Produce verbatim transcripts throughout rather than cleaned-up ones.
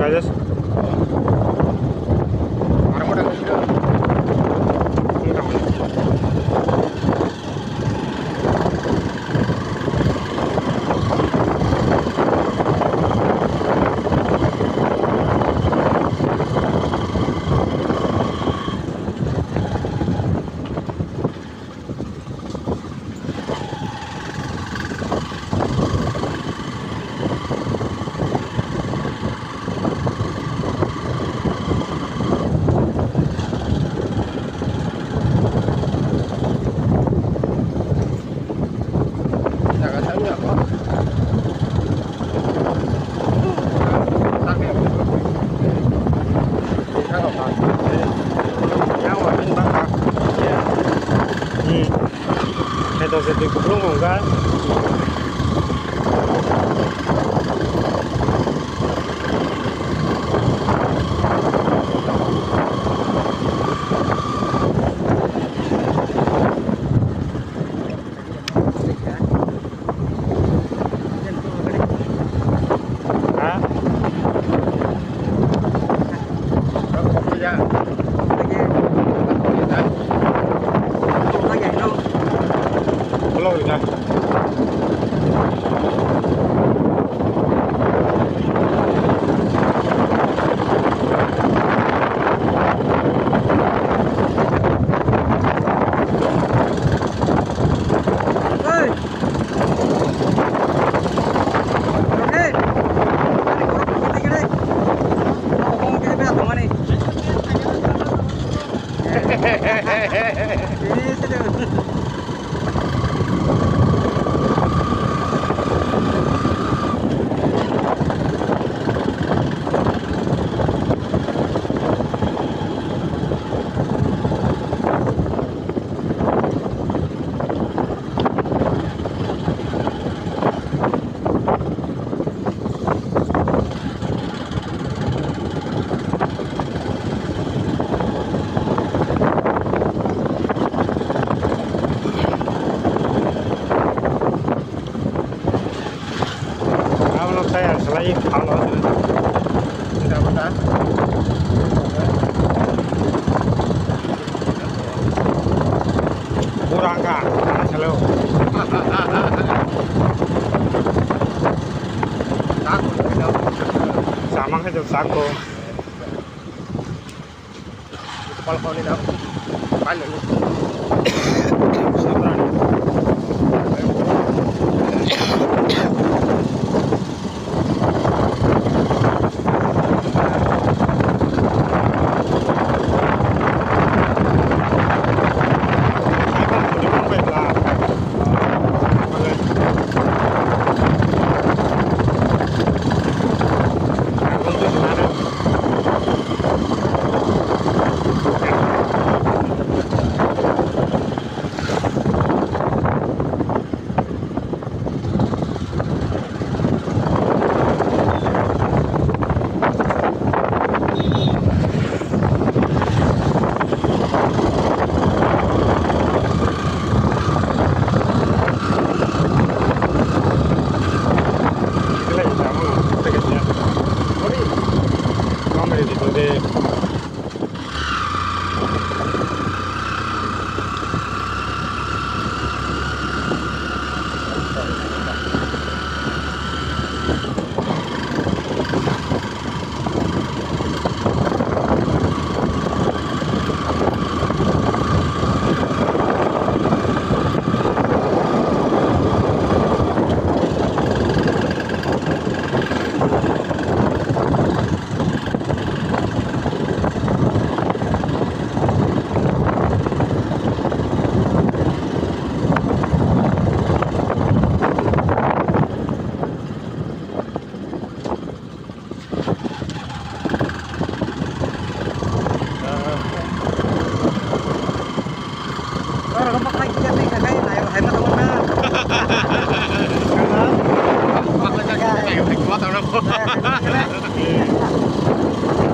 Rajesh. Hmm. Kaitor se twi kupulung wngkha. Ha? Belum, ya. Abono tayar khlai phano. Pura wngkha, asalo. Samang khe chwng chakgo.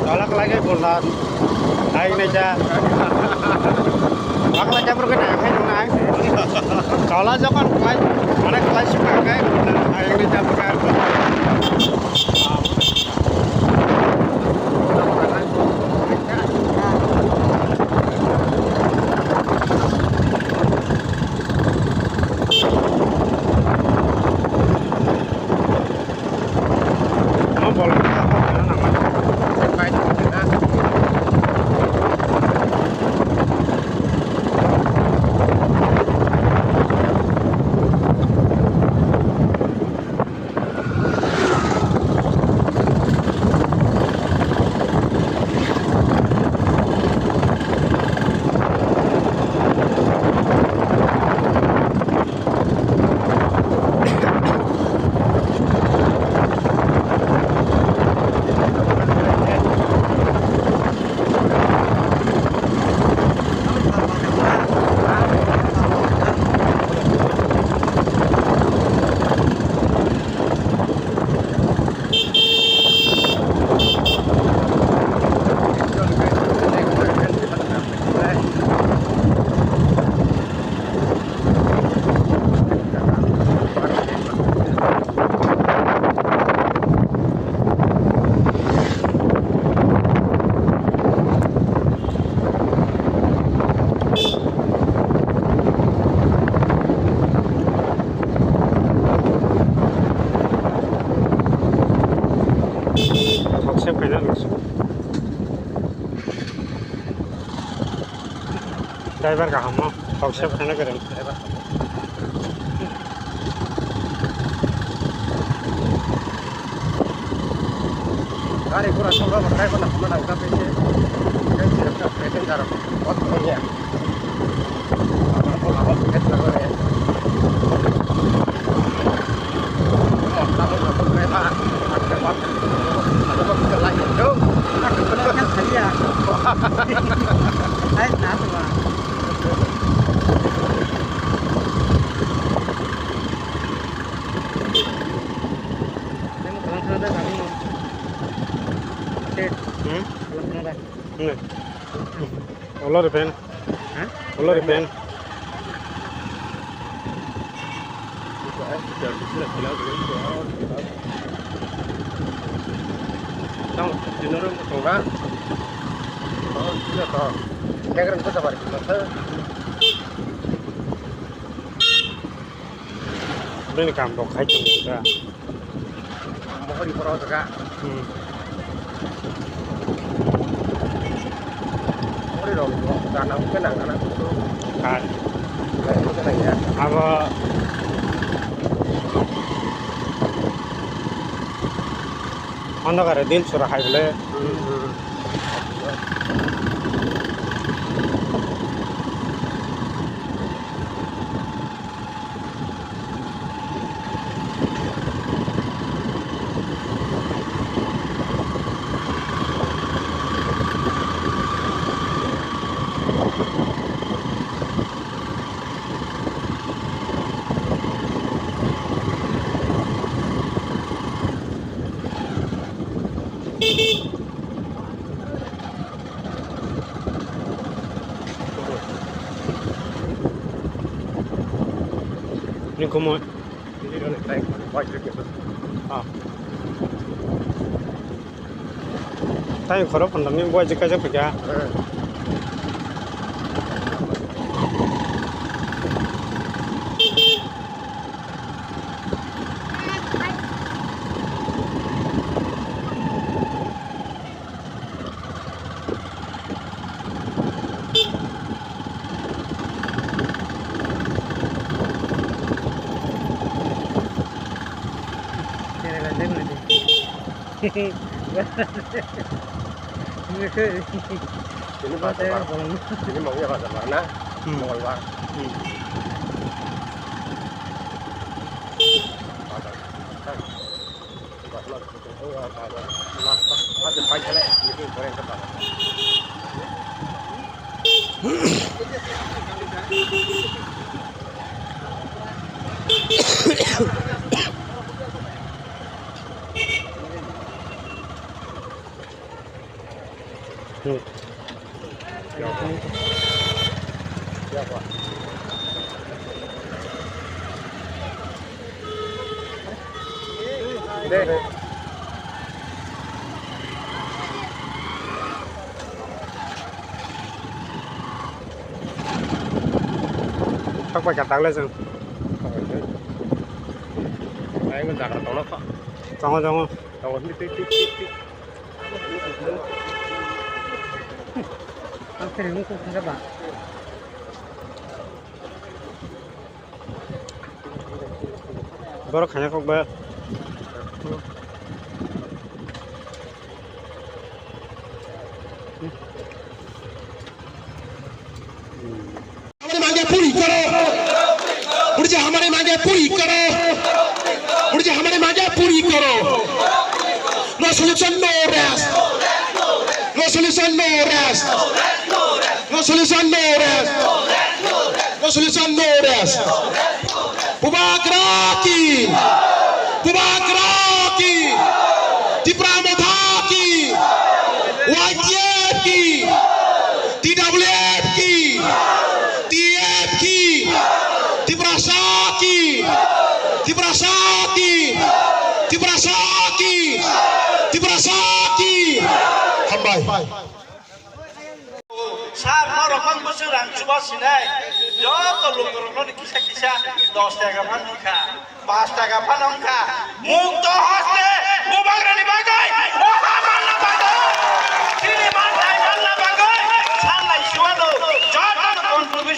Tolak lagi bulan. Hai, Neja. Bakla jabur ke naik, hai, nung naik. Tola jokon kelai, mana kelai suka kai, hai, Neja buka. Driver kaham no, kok sep khaina kwrwng. Gari gura songma bo driver no hamna nang kha, passenger rok bo thangya. Hmm? Olor pen. Olor pen. Bini kam rok khai tongo da. Mohori borok jaga. Hmm. Mohori rok bo gana hwnkhe nang gana kusu. Hai. Gana hwnkhe nang ya. Abo. Andhakare din sura hai bole. Hmm, hmm. Ni komo. Ah. Tei khoro pondro ni buai jika jaka ya. Sini mangya bazar mana? Hmm. Mongolbar. Hmm. Bazar. Hmm. Thok bai ka tangle chwng. Ai mo jaga tongno kho. Tongo, tongo. Tongo, tik, tik, tik, tik, tik. Ang kiri mo kung kung ba. Borok khaina kok ba. हमारी मांगे पूरी करो। उठ जा, हमारी मांगे पूरी करो। उठ जा, हमारी मांगे पूरी करो। No solution, no rest. No solution, no rest. No solution, no rest. No solution, no rest. Bubagra ki. Bubagra ki. Tipra Motha ki. Y T F ki. T W F ki. T F ki. Tiprasa ki. Tiprasa ki. Tiprasa ki. Tiprasa ki. Hambai. Sir, norok mang bwswk rang chuba sinai. Joto lukurokno ni kisa kisa dos taka phan wngkha, pas taka phan wngkha. Mukto haste bubagrani bagwi o ha manna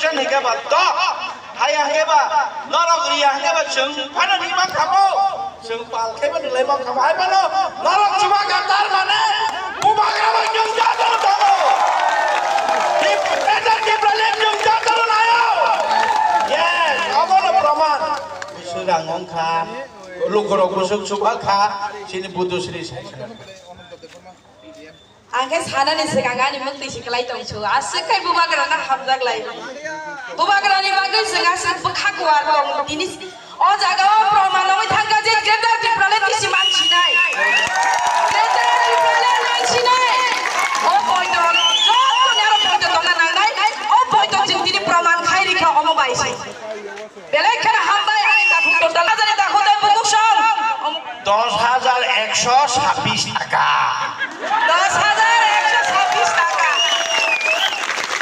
Hingke ba to, haya hingke ba, norok riya hingke ba chwng phano ni ma khamo, chwng pal khe ba nilai ma khamo, hai phano norok chuba gatar mane, bubagra bai chwng jatoro tongo. Dip-, Greater Tipraland chwng jatoro nayo. Yes, obono proman. Buswk ang wngkha, lukurok buswk chuba kha, chini Buddhasri sai kha. Ang khe sanani swkang ani mukti se kwlai tong su. Aswk khai bubagra na hamjak lai. Bubagra ni bagwi swng aswk bwkha kuar tong tini. O jaga o proman wngwi thangkha je Greater Tipraland kisi man sinai. Greater Tipraland man sinai. O poito joto ni aro poito tongna nangnai. O poito chwng tini proman khai rikha omo bai se. Belai kheno hambai ani takhuk total hajani takhuk tei bukuksong. Dos hajar ekso sabbish taka. Dos hajar ekso sabbish taka.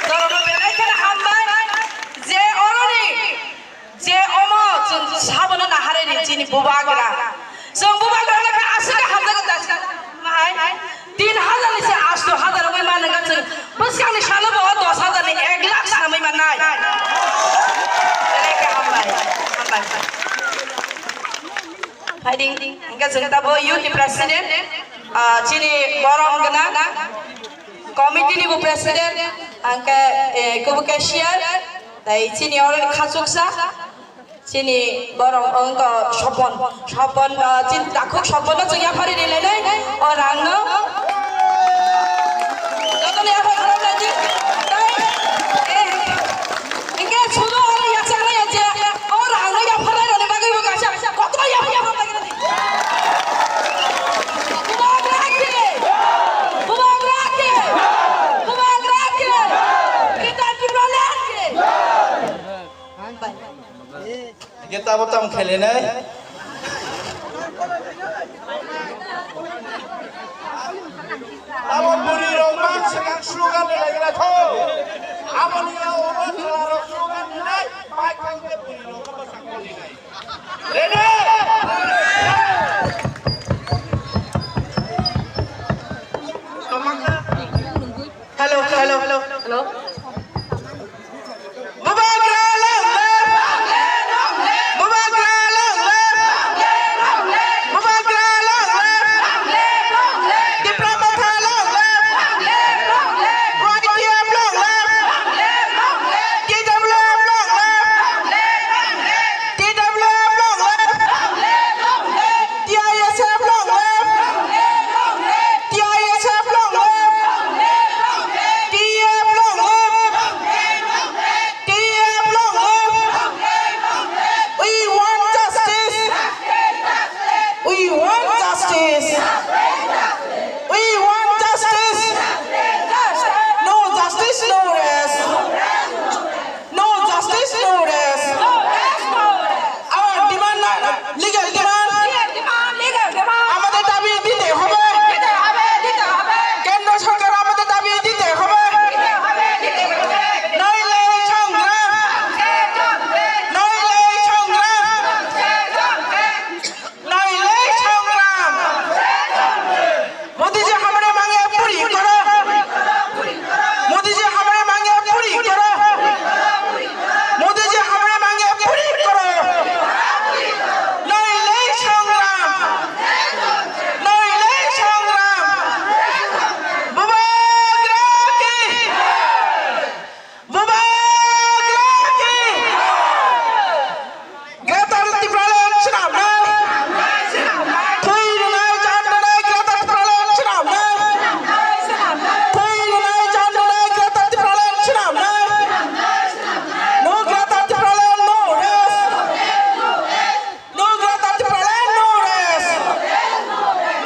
Norokno belai kheno hambai je oroni je omo chwng sabono naharani chini bubagra. Chwng bubagra no khe aswk khe hamjago dasikha. Hai, tin hajar ni se asto hajar wngwi mano wngkha chwng. Bwskangni salo bo dos hajar ni ek lakh samwi mannai. Belai khe hambai, hambai. Phaidi, hingke chwng tabo youth ni president, ah, chini borom gwnang, committee ni bo president, hingke, eh, kubu cashier, tei chini oro ni khachuksa. Chini borok wngkha Sopon. Sopon, ah, chini takhuk Soponno chwng yaphari rinai nai. O rangno. Jotono yaphar khorok nai di. Tai, eh, hingke sudo oro yachaknai ya je. O rangno yapharnai roni bagwi bo kaisa kotor yaphar yaphar lagi nai. Bubagra ki! Bubagra ki! Bubagra ki! Kita Tipraland ki! Hingke tabo tamo khelenai. Abo bwrwi rok mang swkang slogan ni lai gra tho. Abo ni oro chwla rok slogan ni lai, pai kang ke bwrwi rok no bwsang ko ni lai. Ready? Hello, hello, hello. Hello. Bubagra long live! Bubagra long live! Bubagra long live! Tipra Motha long live! Y T F long live! T W F long live! T W F long live! T I S F long live! T I S F long live! T F long live! T F long live! We want justice! We want justice! We want justice! No justice, no rest! No justice, no rest! Our demand, legal demand. Legal demand, legal demand. আমাদের দাবি দিতে হবে। দিতে হবে, দিতে হবে। কেন্দ্র সরকার আমাদের দাবি দিতে হবে। দিতে হবে, দিতে হবে। নইলে সংগ্রাম। চলবে, চলবে। নইলে সংগ্রাম। চলবে, চলবে। নইলে সংগ্রাম। চলবে, চলবে। मोदी जी हमारे मांगे पूरी करो। मोदी जी हमारे मांगे पूरी करो। मोदी जी हमारे मांगे पूरी करो। नैले संग्राम। नैले संग्राम। बुबाग्रा की। Bubagra ki! Greater Tipraland swnamnai! Thwi rwnai, jan rwnai, Greater Tipraland swnamnai! Thwi rwnai, jan rwnai, Greater Tipraland swnamnai! No Greater Tipraland, no rest! No Greater Tipraland, no rest!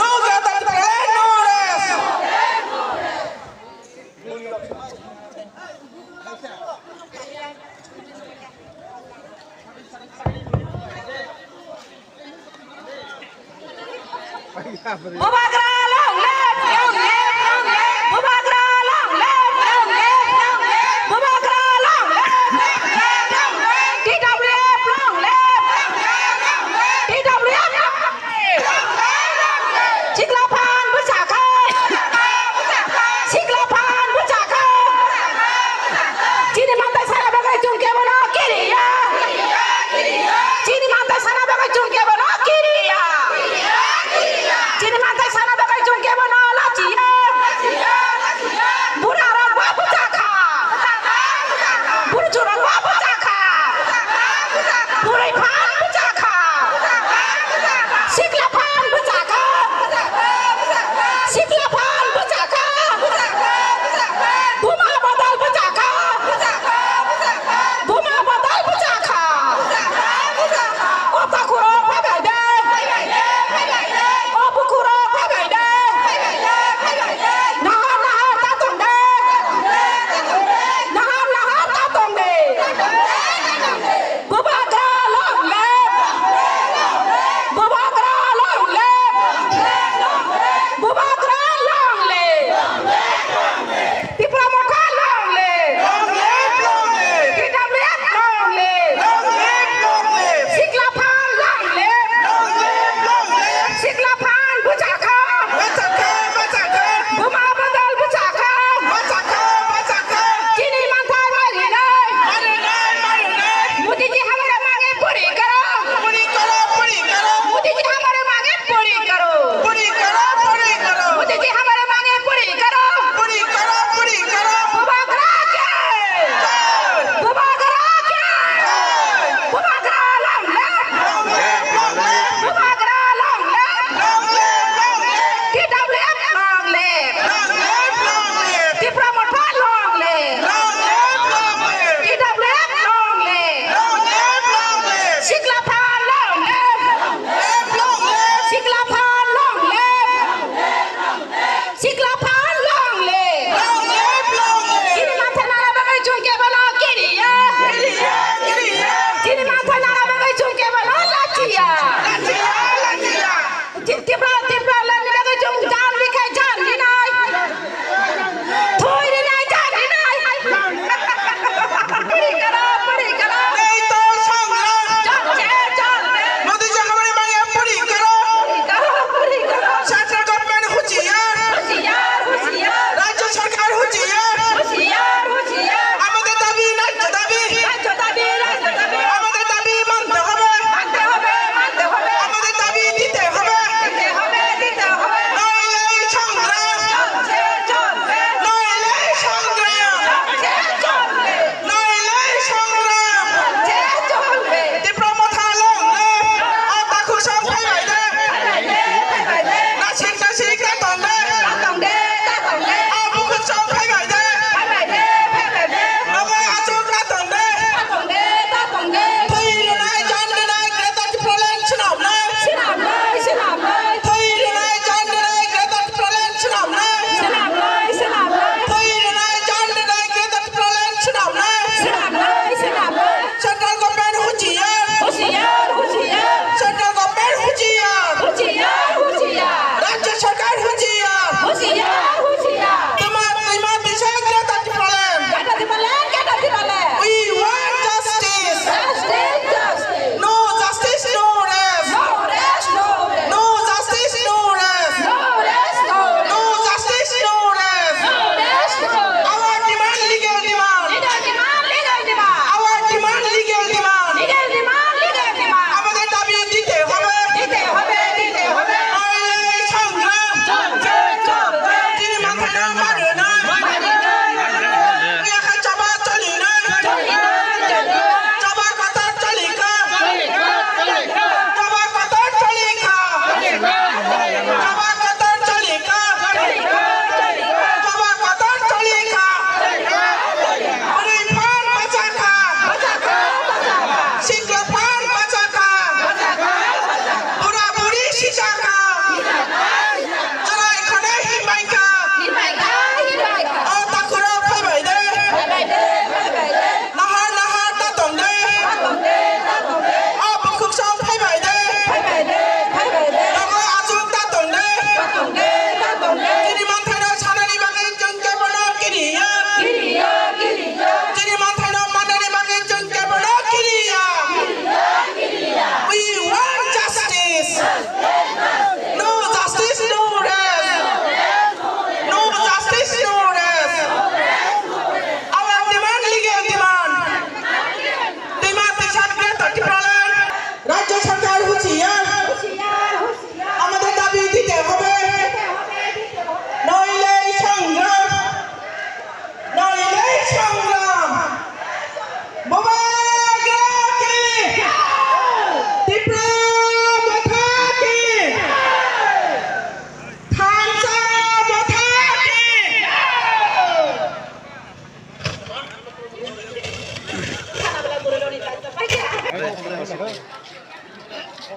No Greater Tipraland, no rest! Bubagra long live, long live, long live. Bubagra long live, long live, long live. Bubagra long live, long live, long live. T W F long live, long live, long live. T W F long live. Sikla phan bwsakha. Sikla phan bwsakha. Chini mantai saya bagwi chwng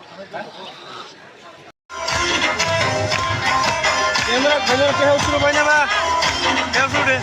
Camera, camera, khe hau suru bai na ba? Hau suru de.